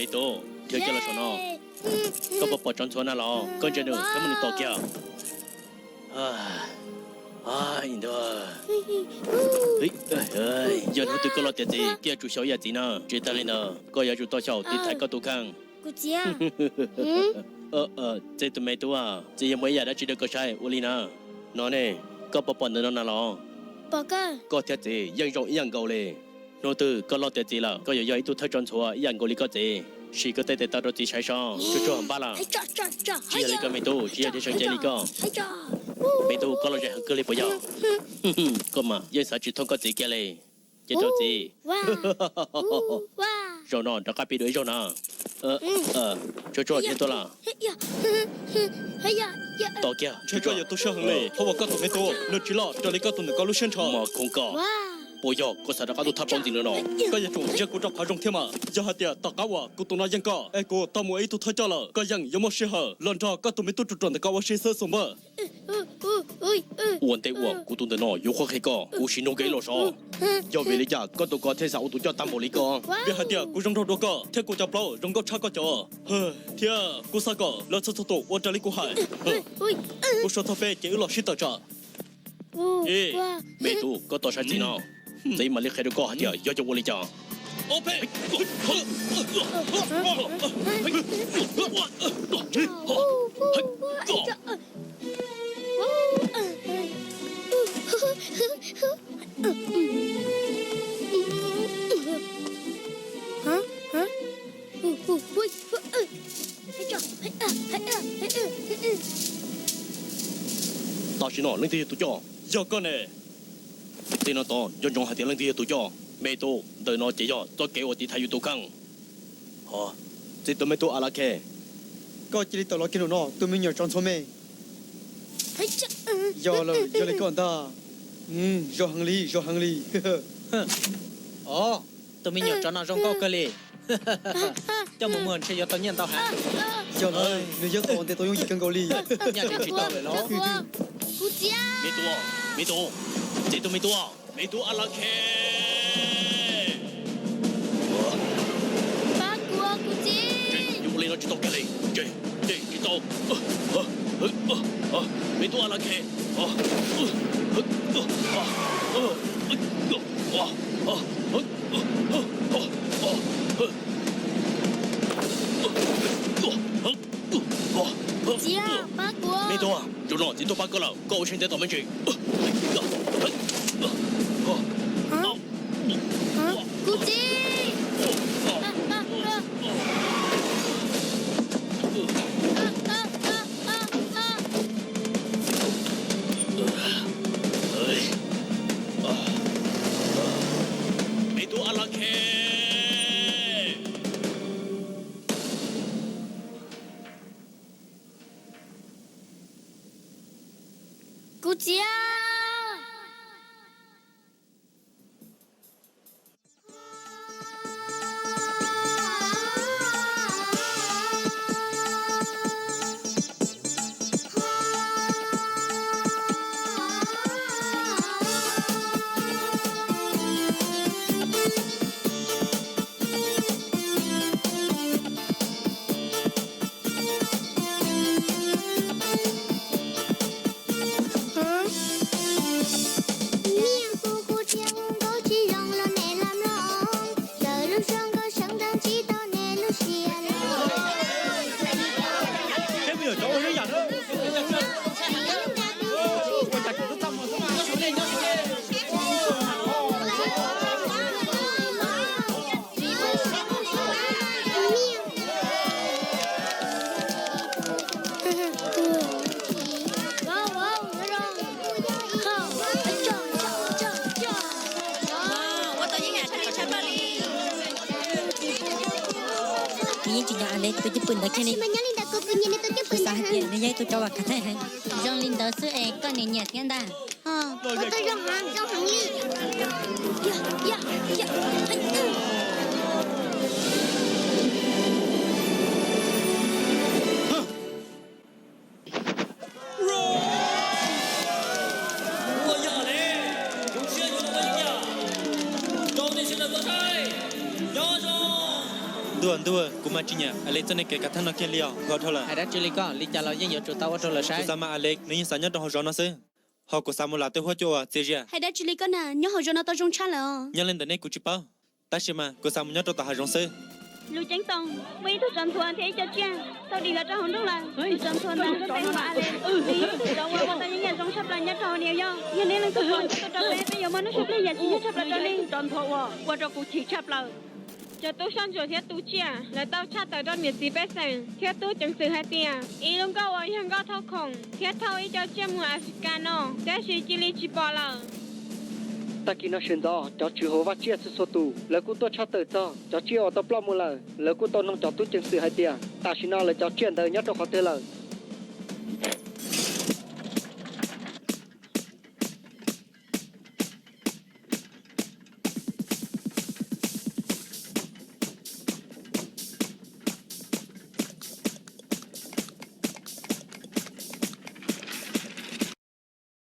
Me tub, dhia kiag los saum no. Koj puas pom tsov ntxhuav na los? Koj ntsia nws, koj muab nws tom kiag. Yog hnub twg koj los tiav txiv, koj yuav tsum xyaum ib yam txiv na. Tsis tas li ntawd, koj yuav tsum tau xyaum tiv thaiv koj tus kheej. Txiv tus me tub, txiv yuav muaj ib yam dab tsi rau koj saib, ua li na. No ne, koj puas pom ntawm no na los? Koj thiab txiv yeej zoo ib yam nkaus li. Hnub twg koj los tiav txiv lawm, koj yuav yog ib tug thawj tsov ntxhuav ib yam nkaus li koj txiv. Sim koj tej tes taw rau txiv saib seb. Tsuag tsuag npaj lawm. Tsis yog li koj me tub, tsis yog dhia sawv cev li koj. Me tub, koj lom zem heev kawg li puas yog? Koj mas yeej xav tsis thooj koj txiv kiag li. Ces rau txiv. Zaum no rov qab pib dua ib zaug na. Tsuag tsuag dhia tuaj lawm. Tom kiag. Ntshe koj yuav tu siab heev li, qhov uas koj tus me tub nws tsis loj raws li koj tus ntawm koj lub siab ntshaw. Mos khoov koj, puas yog koj xav rov qab tuaj thab plaub ntxiv no no? Koj yuav tsum ntsia kuv rau qhov zoo thiab mas. Yog hais tias tom qab uas kuv tus no yeej koj es kuv tau mus ua ib tug thawj coj lawm, koj yeej yuav muaj sij hawm los nrog koj tus me tub ruam ruam ntawm koj ua si xwb xus npawg. Ua ntej uas kuv tus ntawm no yuav qhuab qhia koj, kuv sim nug koj ib los saib. Yog vim li cas koj tus ko thiaj xav ua tus coj tag npaum li koj? Vim hais tias kuv zoo nraug dua koj thiab kuv cov plaub zoo nkauj tshaj koj cov. Thiab kuv xav kom lawv txhua txhua tus ua raws li kuv hais. Kuv suav txog peb ces wb los sib tawm tsam. Me tub, koj tos saib txiv no, txiv mam li qhia rau koj hais tias yog cov ua li cas. Tam sim no leej twg yog tus coj? Yog koj ne. Tej no tod nco ntsoov hais tias leej twg yog tus coj. Me tub, ntawm no ces yog txoj kev uas tiv thaiv yus tus kheej. Txiv tus me tub Alakhe, koj cia li tawm los kiag nram no, tus me nyuam tsov ntxhuav me. Yog lawm, yog li koj ntag. Zoo heev li, zoo heev li. Tus me nyuam tsov no zoo nkauj kawg li. Coj mus muag ntshe yuav tau nyiaj ntau heev. Yog lawm, nws yeej tau ua ntej tau yooj yim kawg nkaus li. Nyaj tsis tau lawm los. Me tub, me tub, txiv tus me tub, me tub Alakhe. Yus ua li no tsis tau kiag li, tsis tau. Me tub Alakhe. Me tub, zaum no txiv tuaj pab koj lawm, koj ua siab ntev tos me ntsis. Kuv txiv. Me tub Alakhe. Kuv txiv. Nws yeej tsis nco Alex tus cwj pwm ntawd kiag li. Kuv xav hais tias nws yog ib tug tsov uas khav theeb heev. Zoo li ntawd xwb es koj nyiam nyiam thiab ntag. Ntuag Ntuj, kuv mas tsis nyiam Alex txoj neeg kev kav theej no kiag li os, nkhaus dhau lawm. Hais dab tsi li koj, li cas los yeej yuav tsum tau ua rau lawv saib. Kuv xav mas Alex nws yeej xav nyob rau hauv zos no xwb, ho kuv xav mus lam tej huab cua uas txias zias. Hais dab tsi li koj na, nyob hauv zos no tau zoo tshaj lawm os. Nyob li ntawm nej kuv tsis paub, tab sis mas kuv xav mus nyob rau tom hav zoov xwb. Lus ceeb toom, muaj ib tug tsov ntxhuav thiab ib co tsiaj tau dim los rau hauv nrooj lawm. Tus tsov ntxhuav ntawd lub npe hu ua Alex, nws yog ib tug tsov uas ua tau yeeb yam zoo tshaj plaws nyob rau hauv diav yog. Yog nej leej twg pom thiab tua rau peb, peb yuav muab lub suab plig yam tsis ntxhov tshaj plaws rau nej. Tus tsov ntxhuav uas ua rau kuv chim tshaj plaws. Cov tub sab ntsuam thiab tus tsiaj, lawv tau tshaj tawm rau niam txiv pej xeem thiab tub ceev xwm hais tias ib lub nkoj uas yog nkoj thauj khoom thiab thauj ib co tsiaj mus Africa no, tab sis cia li tsis pom lawm. Tag kis no sawv ntxov cov tswv hauv vaj tsiaj txhua txhua tus lawv kuj tuaj tshaj tawm txog cov tsiaj uas tau ploj mus lawm. Lawv kuj tau noog cov tub ceev xwm hais tias tam sim no lawv cov tsiaj ntawd nyob rau qhov twg lawm.